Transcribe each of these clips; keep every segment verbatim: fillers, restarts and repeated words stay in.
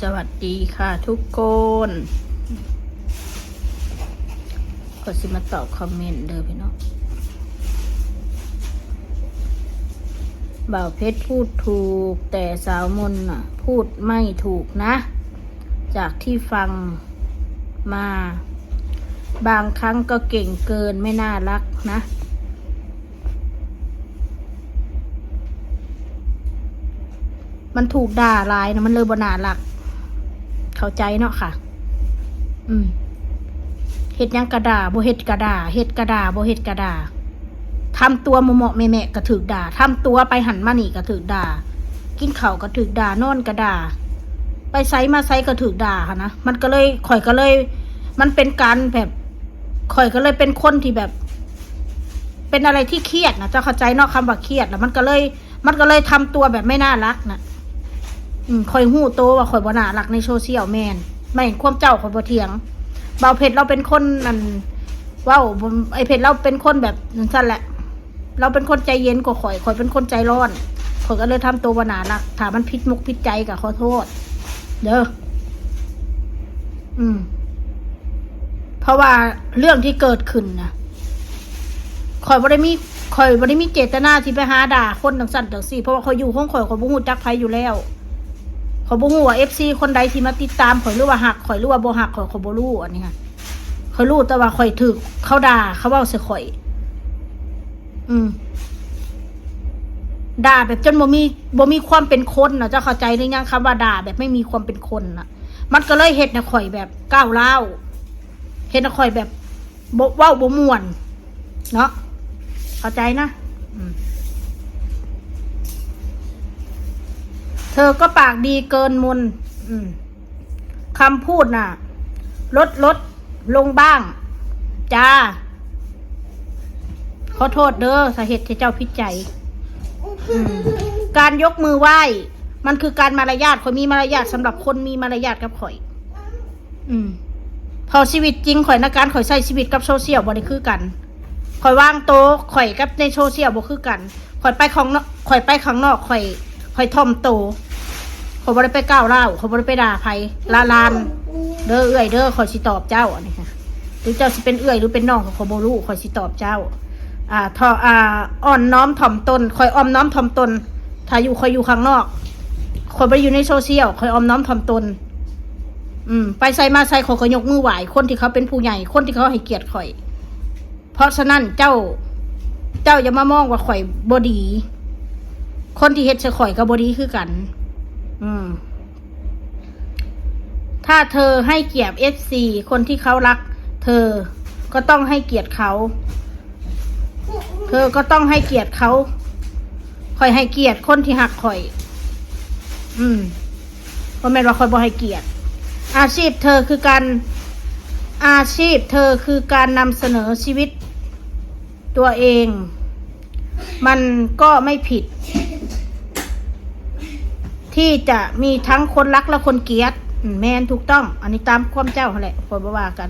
สวัสดีค่ะทุกคน ก็สิมาตอบคอมเมนต์เด้อพี่น้อง บ่าวเพชรพูดถูก แต่สาวมนน่ะ พูดไม่ถูกนะ จากที่ฟังมา บางครั้งก็เก่งเกิน ไม่น่ารักนะ มันถูกด่าหลายนะ มันเลยบ่น่ารัก เข้าใจเนาะค่ะ อืม เฮ็ดหยังกะด่า บ่เฮ็ดกะด่า เฮ็ดกะด่า บ่เฮ็ดกะด่า ทำตัวเหมาะๆแมะๆกะถืกด่า ทำตัวไปหั้นมานี่กะถืกด่า กินข้าวกะถืกด่า นอนกะด่า ไปไสมาไสกะถืกด่าหั้นนะ มันก็เลย ข้อยก็เลย มันเป็นการแบบ ข้อยก็เลยเป็นคนที่แบบ เป็นอะไรที่เครียดนะ เจ้าเข้าใจเนาะ คำว่าเครียด แล้วมันก็เลย มันก็เลยทำตัวแบบไม่น่ารักนะ อืม ข้อยฮู้โตว่าข้อยบ่น่ารักในโซเชียล แม่น แม่นความเจ้า ข้อยบ่เถียง บ่าวเพชรลาวเป็นคนนั่น เว้าบ่ อ้ายเพชรลาวเป็นคนแบบนั้นซั่นแหละ ลาวเป็นคนใจเย็นกว่าข้อย ข้อยเป็นคนใจร้อน ข้อยก็เลยทำตัวบ่น่ารัก ถ้ามันผิดมุกผิดใจก็ขอโทษ เด้อ อืม เพราะว่าเรื่องที่เกิดขึ้นนะ ข้อยบ่ได้มี ข้อยบ่ได้มีเจตนาที่ไปหาด่าคนจั่งซั้นจั่งซี้ เพราะว่าข้อยอยู่ของข้อย ข้อยบ่ฮู้จักไผอยู่แล้ว ข้อยบ่ฮู้ว่า เอฟซี คนใดที่มาติดตามข้อย หรือว่าฮักข้อย หรือว่าบ่ฮักข้อย ข้อยบ่รู้ อันนี้ค่ะ ข้อยรู้แต่ว่าข้อยถืกเขาด่า เขาเว้าใส่ข้อย อืม ด่าแบบจนบ่มี บ่มีความเป็นคนน่ะ เจ้าเข้าใจหรือยัง คำว่าด่าแบบไม่มีความเป็นคนน่ะ มันก็เลยเฮ็ดให้ข้อยแบบก้าวร้าว เฮ็ดให้ข้อยแบบบ่ เว้าบ่ม่วน เนาะ เข้าใจนะ อืม เธอก็ปากดีเกินมน อืม คำพูดน่ะ ลด ลดลงบ้าง จ้า ขอโทษเด้อ ถ้าเฮ็ดให้เจ้าผิดใจ อืม การยกมือไหว้ มันคือการมารยาท ข้อยมีมารยาทสำหรับคนมีมารยาทกับข้อย อืม เพราะชีวิตจริงข้อยนะ การข้อยใช้ชีวิตกับโซเชียลบ่ได้คือกัน ข้อยวางโตข้อยกับในโซเชียลบ่คือกัน ข้อยไปข้างนอก ข้อยไปข้างนอก ข้อย ข้อยถ่อมโต ข้อยบ่ได้ไปก้าวร้าว ข้อยบ่ได้ไปด่าไผ ละลาน เด้อเอื้อยเด้อ ข้อยสิตอบเจ้า อันนี้ค่ะ หรือเจ้าสิเป็นเอื้อยหรือเป็นน้อง ข้อยบ่รู้ ข้อยสิตอบเจ้า อ่า ถ่อ อ่า อ่อนน้อมถ่อมตน ข้อยอ่อนน้อมถ่อมตน ถ้าอยู่ ข้อยอยู่ข้างนอก ข้อยบ่ได้อยู่ในโซเชียล ข้อยอ่อนน้อมถ่อมตน อืม ไปไสมาไสข้อยก็ยกมือไหว้ คนที่เขาเป็นผู้ใหญ่ คนที่เขาให้เกียรติข้อย เพราะฉะนั้นเจ้า เจ้าอย่ามามองว่าข้อยบ่ดี คนที่เฮ็ดใส่ข้อยก็บ่ดีคือกัน อืม ถ้าเธอให้เกียรติ เอฟซี คนที่เขารัก เธอก็ต้องให้เกียรติเขา เธอก็ต้องให้เกียรติเขา ข้อยให้เกียรติคนที่ฮักข้อย อืม บ่แม่นว่าข้อยบ่ให้เกียรติ อาชีพเธอคือการ อาชีพเธอคือการนำเสนอชีวิตตัวเอง มันก็ไม่ผิด ที่จะมีทั้งคนรักและคนเกลียด อืม แม่น ถูกต้อง อันนี้ตามความเจ้าหั้นแหละ ข้อยบ่ว่ากัน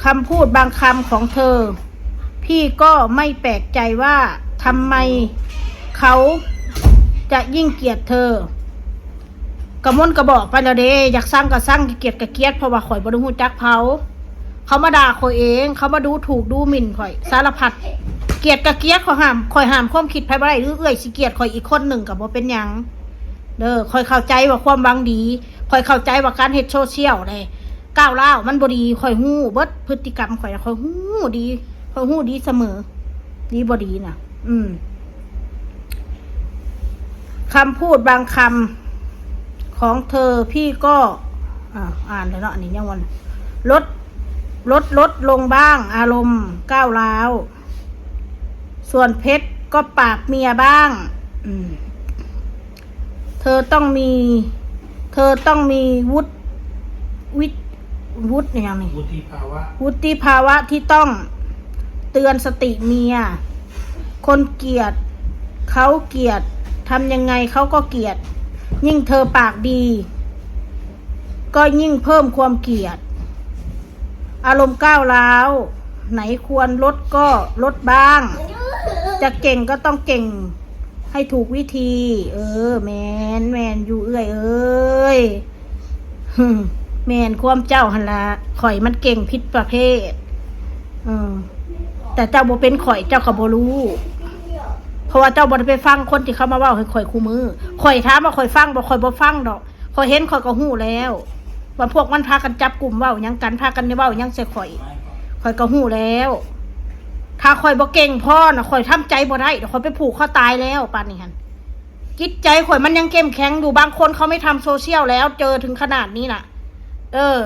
คำพูดบางคำของเธอ พี่ก็ไม่แปลกใจว่าทำไมเขาจะยิ่งเกลียดเธอ กะมนกะบอกไปแล้วเด้ อยากซังกะซัง เกลียดกะเกลียด เพราะว่าข้อยบ่ได้ฮู้จักเขา เขามาด่าข้อยเอง เขามาดูถูกดูหมิ่นข้อย สารพัด เกลียดกะเกลียด ข้อยห้าม ข้อยห้ามความคิดไผบ่ได้ หรือเอื้อยสิเกลียดข้อยอีกคนหนึ่งกะบ่เป็นหยัง เด้อ ข้อยเข้าใจว่าความหวังดี ข้อยเข้าใจว่าการเฮ็ดโซเชียลนี่ ก้าวร้าวมันบ่ดี ข้อยฮู้เบิดพฤติกรรมข้อย ข้อยฮู้ดี ข้อยฮู้ดีเสมอ ดีบ่ดีน่ะ อืม คำพูดบางคำของเธอพี่ก็ อ่า อ่านแล้วเนาะ อันนี้ยังวัน ลด ลด ลดลงบ้าง อารมณ์ก้าวร้าว ส่วนเพชรก็ปากเมียบ้าง อืม เธอต้องมี เธอต้องมีวุฒิ วิ วุฒิอย่างนี้ วุฒิภาวะ วุฒิภาวะที่ต้องเตือนสติเมีย คนเกลียด เขาเกลียด ทำยังไงเขาก็เกลียด ยิ่งเธอปากดี ก็ยิ่งเพิ่มความเกลียด อารมณ์ก้าวร้าว ไหนควรลดก็ลดบ้าง จะเก่งก็ต้องเก่งให้ถูกวิธี เออ แม่น แม่นอยู่เอื้อยเอ้ย เอ้ย หึ่ม แม่นความเจ้าหั่นละ ข่อยมันเก่งผิดประเภท เออ แต่เจ้าบ่เป็นข่อย เจ้าก็บ่รู้ เพราะว่าเจ้าบ่ได้ไปฟังคนที่เขามาเว้าให้ข่อยคู่มื้อ ข่อยถามว่าข่อยฟังบ่ ข่อยบ่ฟังดอก ข่อยเห็นข่อยก็ฮู้แล้ว ว่าพวกมันพากันจับกลุ่มเว้าหยังกัน พากันเว้าหยังใส่ข่อย ข่อยก็ฮู้แล้ว ถ้าข่อยบ่เก่งพอน่ะ ข่อยทำใจบ่ได้ดอก ข่อยไปผูกคอตายแล้ว ป่านนี้หั่น จิตใจข่อยมันยังเข้มแข็งอยู่ บางคนเขาไม่ทำโซเชียลแล้ว เจอถึงขนาดนี้น่ะ เออ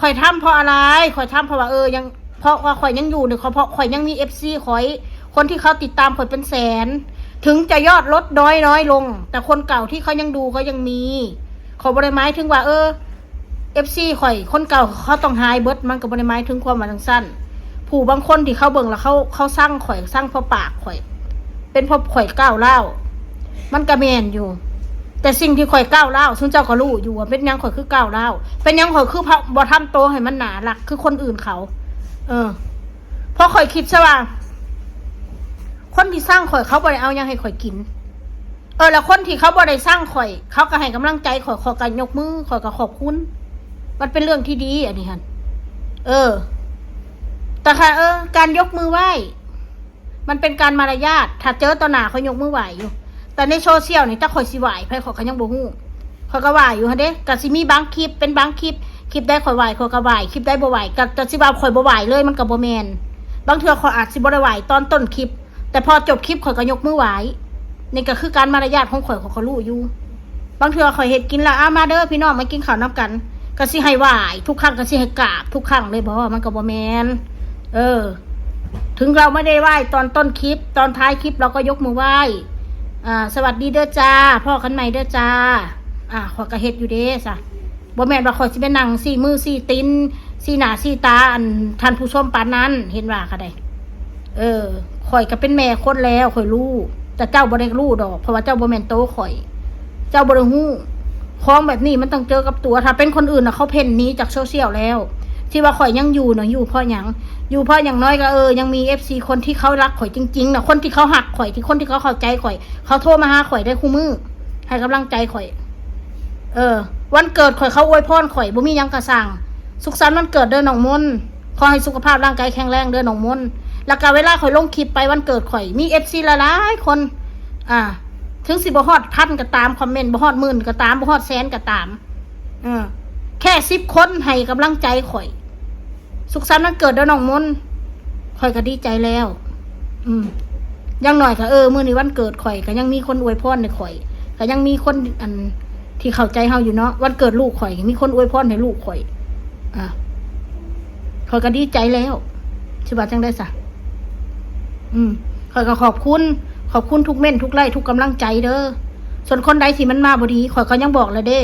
ข่อยทำเพราะอะไร ข่อยทำเพราะว่า เออ ยัง เพราะว่าข่อยยังอยู่เนี่ย เพราะข่อยยังมีเอฟซีข่อย คนที่เขาติดตามข่อยเป็นแสน ถึงจะยอดลดน้อยน้อยลง แต่คนเก่าที่เขายังดูก็ยังมี ข่อยบ่ได้หมายถึงว่า เออ เอฟซีข่อย คนเก่าเขาต้องหายเบิด มันก็บ่ได้หมายถึงความว่าจั่งซั้น ผู้บางคนที่เขาเบิ่งแล้วเขา เขาซังข่อย ซังเพราะปากข่อย เป็นเพราะข่อยก้าวร้าว มันก็แม่นอยู่ แต่สิ่งที่ข่อยก้าวร้าว ซุมเจ้าก็รู้อยู่ว่าเป็นหยังข่อยคือก้าวร้าว เป็นหยังข่อยคือบ่ทำโตให้มันน่ารักคือคนอื่นเขา เออ เพราะข่อยคิดซะว่า คนที่ซังข่อยเขาบ่ได้เอาหยังให้ข่อยกิน เออ แล้วคนที่เขาบ่ได้ซังข่อย เขาก็ให้กำลังใจข่อย ข่อยก็ยกมือ ข่อยก็ขอบคุณ มันเป็นเรื่องที่ดี อันนี้หั่น เออ แต่ค่ะ เออ การยกมือไหว้ มันเป็นการมารยาท ถ้าเจอต่อหน้าข่อยยกมือไหว้อยู่ แต่ในโซเชียลนี่ จักข่อยสิไหว้ไผ ข่อยก็ยังบ่ฮู้ ข่อยก็ไหว้อยู่หั่นเด้ ก็สิมีบางคลิป เป็นบางคลิป คลิปใดข่อยไหว้ ข่อยก็ไหว้ คลิปใดบ่ไหว้ ก็ ก็สิว่าข่อยบ่ไหว้เลย มันก็บ่แม่น บางเทื่อข่อยอาจสิบ่ได้ไหว้ตอนต้นคลิป แต่พอจบคลิปข่อยก็ยกมือไหว้ นี่ก็คือการมารยาทของข่อย ข่อยก็รู้อยู่ บางเทื่อข่อยเฮ็ดกินแล้ว "อ่ะ มาเด้อพี่น้อง มากินข้าวนำกัน" ก็สิให้ไหว้ทุกครั้ง ก็สิให้กราบทุกครั้งเลยบ่ มันก็บ่แม่น เออ ถึงเราไม่ได้ไหว้ตอนต้นคลิป ตอนท้ายคลิปเราก็ยกมือไหว้ อ่า "สวัสดีเด้อจ้า พ้อกันใหม่เด้อจ้า" อ่า ข่อยก็เฮ็ดอยู่เด้ซะ บ่แม่นว่าข่อยสิไปนั่งซี้มือซี้ตีน ซี้หน้าซี้ตา อันท่านผู้ชมปานนั้น เห็นว่าก็ได้ เออ ข่อยก็เป็นแม่คนแล้ว ข่อยรู้ แต่เจ้าบ่ได้รู้ดอก เพราะว่าเจ้าบ่แม่นโตข่อย เจ้าบ่ได้ฮู้ ของแบบนี้มันต้องเจอกับตัว ถ้าเป็นคนอื่นน่ะ เขาเพ่นหนีจากโซเชียลแล้ว ที่ว่าข่อยยังอยู่น่ะ อยู่เพราะหยัง อยู่เพราะอย่างน้อยก็ เออ ยังมีเอฟซีคนที่เขารักข่อยจริงๆน่ะ คนที่เขาฮักข่อย ที่คนที่เขาเข้าใจข่อย เขาโทรมาหาข่อยได้คู่มื้อ ให้กำลังใจข่อย เออ วันเกิดข่อยเขาอวยพรข่อย บ่มีหยังกะซัง "สุขสันต์วันเกิดเด้อน้องมนต์ ขอให้สุขภาพร่างกายแข็งแรงเด้อน้องมนต์" แล้วก็เวลาข่อยลงคลิปไปวันเกิดข่อย มีเอฟซีหลายๆคน อ่า ถึงสิบ่ฮอดพันก็ตาม คอมเมนต์บ่ฮอดหมื่นก็ตาม บ่ฮอดแสนก็ตาม เออ แค่สิบคนให้กำลังใจข่อย "สุขสันต์วันเกิดเด้อน้องมนต์" ข่อยก็ดีใจแล้ว อืม อย่างน้อยก็ เออ มื้อนี้วันเกิดข่อย ก็ยังมีคนอวยพรให้ข่อย ก็ยังมีคน อัน ที่เข้าใจเฮาอยู่เนาะ วันเกิดลูกข่อย มีคนอวยพรให้ลูกข่อย อ่ะ ข่อยก็ดีใจแล้ว สิว่าจั่งใดซะ อืม ข่อยก็ขอบคุณ ขอบคุณทุกเม้นต์ ทุกไลค์ ทุกกำลังใจเด้อ ส่วนคนใดที่มันมาบ่ดี ข่อยก็ยังบอกแล้วเด้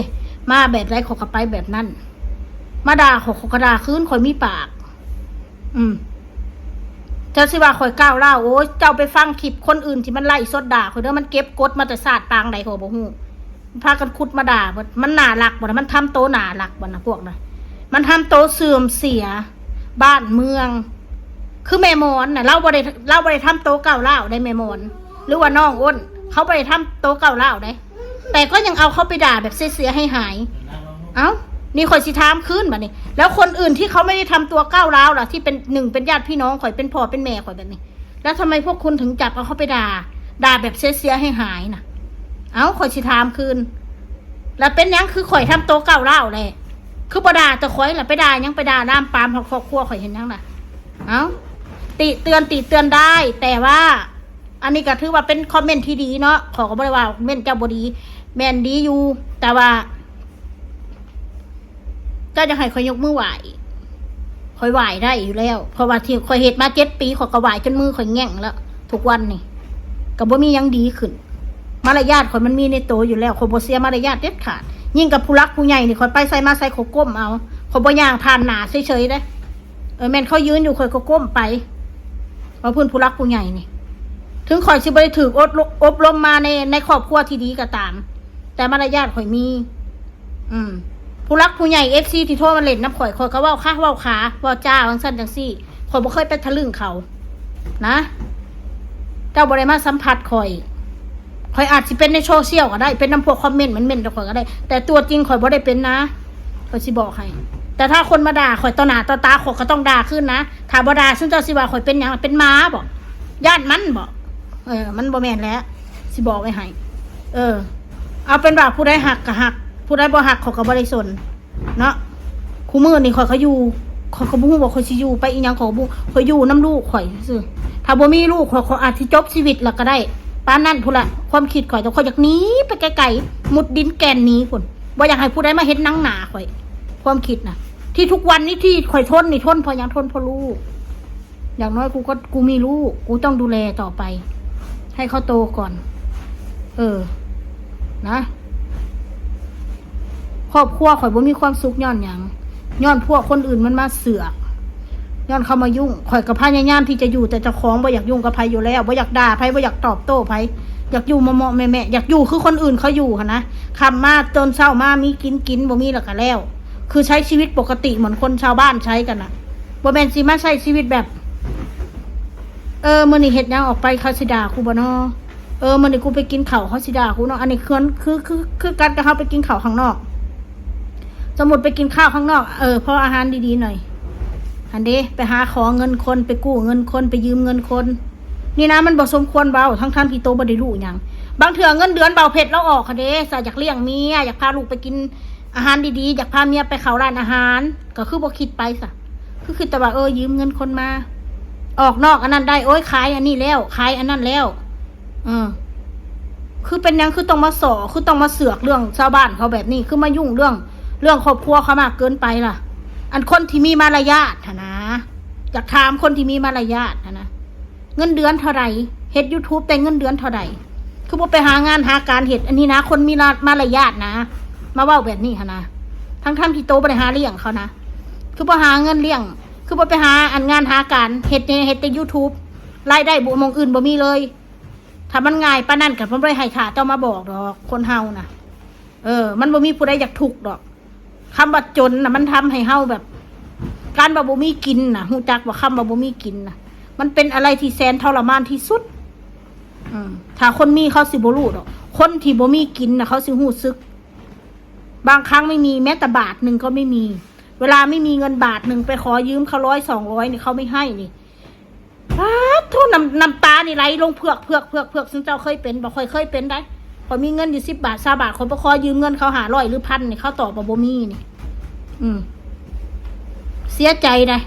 มาแบบใดข่อยก็ไปแบบนั้น มาด่าข่อย ข่อยก็ด่าคืน ข่อยมีปาก อืม เจ้าสิว่าข่อยก้าวร้าว โอ้ย เจ้าไปฟังคลิปคนอื่นที่มันไลฟ์สดด่าข่อยเด้อ มันเก็บกดมาแต่ชาติปางใดข่อยบ่ฮู้ พากันขุดมาด่าเบิด มันน่ารักบ่นะ มันทำโตน่ารักบ่นะ พวกนั้น มันทำโตเสื่อมเสียบ้านเมือง คือแม่มอนน่ะ ลาวบ่ได้ ลาวบ่ได้ทำโตก้าวร้าวได้แม่มอน หรือว่าน้องอ้น เขาบ่ได้ทำโตก้าวร้าวได้ แต่ก็ยังเอาเขาไปด่าแบบเสียหายหายๆ เอ้า นี่ข่อยสิถามคืนบัดนี้ แล้วคนอื่นที่เขาไม่ได้ทำตัวก้าวร้าวล่ะ ที่เป็น หนึ่ง เป็นญาติพี่น้องข่อย เป็นพ่อเป็นแม่ข่อยแบบนี้ แล้วทำไมพวกคุณถึงจับเอาเขาไปด่า ด่าแบบเสียหายหายๆน่ะ เอ้า ข่อยสิถามคืน แล้วเป็นหยังคือข่อยทำโตก้าวร้าวแหละ คือบ่ด่าแต่ข่อยล่ะ ไปด่าหยัง ไปด่าลามปามครอบครัวข่อยเห็นหยังน่ะ เอ้า ติเตือน ติเตือนได้ แต่ว่า อันนี้ก็ถือว่าเป็นคอมเมนต์ที่ดีเนาะ ข่อยก็บ่ได้ว่าเม้นเจ้าบ่ดี แม่นดีอยู่ แต่ว่า เจ้าจะให้ข่อยยกมือไหว้ ข่อยไหว้ได้อยู่แล้ว เพราะว่าที่ข่อยเฮ็ดมาเจ็ดปี ข่อยก็ไหว้จนมือข่อยแง่งแล้ว ทุกวันนี่ ก็บ่มีหยังดีขึ้น มารยาทข่อยมันมีในโตอยู่แล้ว ข่อยบ่เสียมารยาทเด็ดขาด ยิ่งกับผู้หลักผู้ใหญ่นี่ ข่อยไปไสมาไสข่อยก้มเอา ข่อยบ่ย่างผ่านหน้าเฉยๆเด้ เออ แม่นเขายืนอยู่ข่อยก็ก้มไป ว่าเพิ่นผู้หลักผู้ใหญ่นี่ ถึงข่อยสิบ่ได้ถูกอบรม อบรมมาใน ในครอบครัวที่ดีก็ตาม แต่มารยาทข่อยมี อืม ผู้หลักผู้ใหญ่ เอฟซี ที่โทรมาเล่นนำข่อย ข่อยก็เว้าค่ะ เว้าขา เว้าจาจั่งซั้นจั่งซี้ ข่อยบ่เคยไปทะลึ่งเขา นะ เจ้าบ่ได้มาสัมผัสข่อย ข่อยอาจสิเป็นในโซเชียลก็ได้ เป็นนำพวกคอมเมนต์เหม็นๆต่อข่อยก็ได้ แต่ตัวจริงข่อยบ่ได้เป็นนะ ข่อยสิบอกให้ แต่ถ้าคนมาด่าข่อยต่อหน้าต่อตา ข่อยก็ต้องด่าคืนนะ ถ้าบ่ด่า ซุมเจ้าสิว่าข่อยเป็นหยัง เป็นหมาบ่ ย้านมันบ่ เออ มันบ่แม่นแล้ว สิบอกไว้ให้ เออ เอาเป็นว่าผู้ใดฮักก็ฮัก ผู้ใดบ่ฮักข่อยก็บ่ได้สน เนาะ คู่มื้อนี่ข่อยก็อยู่ ข่อยก็บ่ฮู้ว่าข่อยสิอยู่ไปอีหยัง ข่อยก็บ่ ข่อยอยู่นำลูกข่อยซื่อๆ ถ้าบ่มีลูกข่อย ข่อยอาจสิจบชีวิตแล้วก็ได้ ปานนั้นพู้นละ ความคิดข่อย แต่ข่อยอยากหนีไปไกลๆ มุดดินแก่นหนีพู้น บ่อยากให้ผู้ใดมาเห็นหนังหน้าข่อย ความคิดนะ ที่ทุกวันนี้ที่ข่อยทนนี่ ทนเพราะหยัง ทนเพราะลูก อย่างน้อยกูก็ กูมีลูก กูต้องดูแลต่อไป ให้เขาโตก่อน เออ นะ ครอบครัวข่อยบ่มีความสุขย้อนหยัง ย้อนพวกคนอื่นมันมาเสือก ย้อนเข้ามายุ่ง ข่อยก็พยายามที่จะอยู่แต่เจ้าของ บ่อยากยุ่งกับไผอยู่แล้ว บ่อยากด่าไผ บ่อยากตอบโต้ไผ อยากอยู่เมาะๆแมะๆ อยากอยู่คือคนอื่นเขาอยู่หั้นนะ ค่ำมาตอนเช้ามามีกินกิน บ่มีแล้วก็แล้ว คือใช้ชีวิตปกติเหมือนคนชาวบ้านใช้กันน่ะ บ่แม่นสิมาใช้ชีวิตแบบ เออ มื้อนี้เฮ็ดหยังออกไป เขาสิด่ากูบ่น้อ เออ มื้อนี้กูไปกินข้าว เขาสิด่ากูเนาะ อันนี้คือ คือ คือ คือกันกับเฮาไปกินข้าวข้างนอก สมมุติไปกินข้าวข้างนอก เออ พออาหารดีๆหน่อย หั้นเด้ ไปหาขอเงินคน ไปกู้เงินคน ไปยืมเงินคน นี่นะ มันบ่สมควรเว้า ทั้งๆที่โตบ่ได้รู้หยัง บางเทื่อเงินเดือนเบาเพชรลาวออกหั้นเด้ ซะอยากเลี้ยงเมีย อยากพาลูกไปกินอาหารดีๆ อยากพาเมียไปเข้าร้านอาหาร ก็คือบ่คิดไปซะ คือคิดแต่ว่า เออ ยืมเงินคนมา ออกนอกอันนั้นได้ โอ้ย ขายอันนี้แล้ว ขายอันนั้นแล้ว เออ คือเป็นหยัง คือต้องมาส่อ คือต้องมาเสือกเรื่องชาวบ้านเขาแบบนี้ คือมายุ่งเรื่อง เรื่องครอบครัวเขามากเกินไปล่ะ อันคนที่มีมารยาทหั้นนะ อยากถามคนที่มีมารยาทหั้นนะ เงินเดือนเท่าใด เฮ็ด YouTube ได้เงินเดือนเท่าใด คือบ่ไปหางานหาการเฮ็ด อันนี้นะ คนมีมารยาทนะ มาเว้าแบบนี้หั้นนะ ทั้งๆที่โตบ่ได้หาเลี้ยงเขานะ คือบ่หาเงินเลี้ยง คือบ่ไปหาอันงานหาการเฮ็ด เฮ็ดแต่ YouTube รายได้บ่ หม่องอื่นบ่มีเลย ถ้ามันง่ายปานนั้นก็บ่ได้ให้ข้าเจ้ามาบอกดอก คนเฮานะ เออ มันบ่มีผู้ใดอยากทุกข์ดอก คำว่าจนน่ะ มันทำให้เฮาแบบ การว่าบ่มีกินน่ะ ฮู้จักว่าคำว่าบ่มีกินน่ะ มันเป็นอะไรที่แสนทรมานที่สุด อืม ถ้าคนมีเขาสิบ่รู้ดอก คนที่บ่มีกินน่ะ เขาสิฮู้สึก บางครั้งไม่มีแม้แต่บาทหนึ่งก็ไม่มี เวลาไม่มีเงินบาทหนึ่งไปขอยืมเขาร้อยสองร้อยนี่ เขาไม่ให้นี่ ป๊าดโธ่ น้ำ น้ำตานี่ไหลลงเพือกเพือกเพือกเพือก ซึ่งเจ้าเคยเป็นบ่ ข่อยเคยเป็นได้ ข่อยมีเงินอยู่สิบบาท ซาวบาท ข่อยไปขอยืมเงินเขาห้าร้อยหรือพันนี่ เขาตอบว่าบ่มีนี่ อืม เสียใจนะ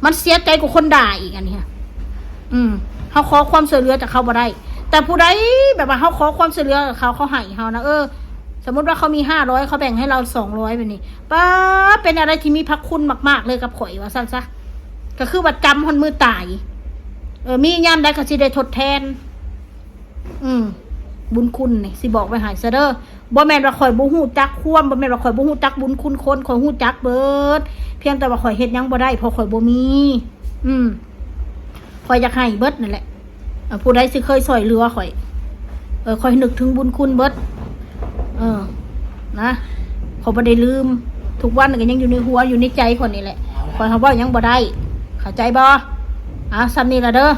มันเสียใจกว่าคนด่าอีกอันนี้ฮะ อืม เขาขอความช่วยเหลือจากเขาบ่ได้ แต่ผู้ใดแบบว่าเขาขอความช่วยเหลือจากเขา เขาให้เขานะ เออ สมมุติว่าเขามีห้าร้อย เขาแบ่งให้เราสองร้อยแบบนี้ ป๊าด เป็นอะไรที่มีพระคุณมากๆเลยกับข่อย ว่าซั่นซะ ก็คือว่าจำฮอดมื้อตาย เออ มียามใดก็สิได้ทดแทน อืม บุญคุณนี่ สิบอกไว้ให้ซะเด้อ บ่แม่นว่าข่อยบ่ฮู้จักความ บ่แม่นว่าข่อยบ่ฮู้จักบุญคุณคน ข่อยฮู้จักเบิด เพียงแต่ว่าข่อยเฮ็ดหยังบ่ได้ เพราะข่อยบ่มี อืม ข่อยอยากให้เบิดนั่นแหละ เอ่อ ผู้ใดสิเคยซ่อยเหลือข่อย เออ ข่อยนึกถึงบุญคุณเบิด เออ นะ ข่อยบ่ได้ลืม ทุกวันก็ยังอยู่ในหัว อยู่ในใจข่อยนี่แหละ ข่อยหาเว้าหยังบ่ได้ เข้าใจบ่ อ่ะ ส่ำนี้ล่ะเด้อ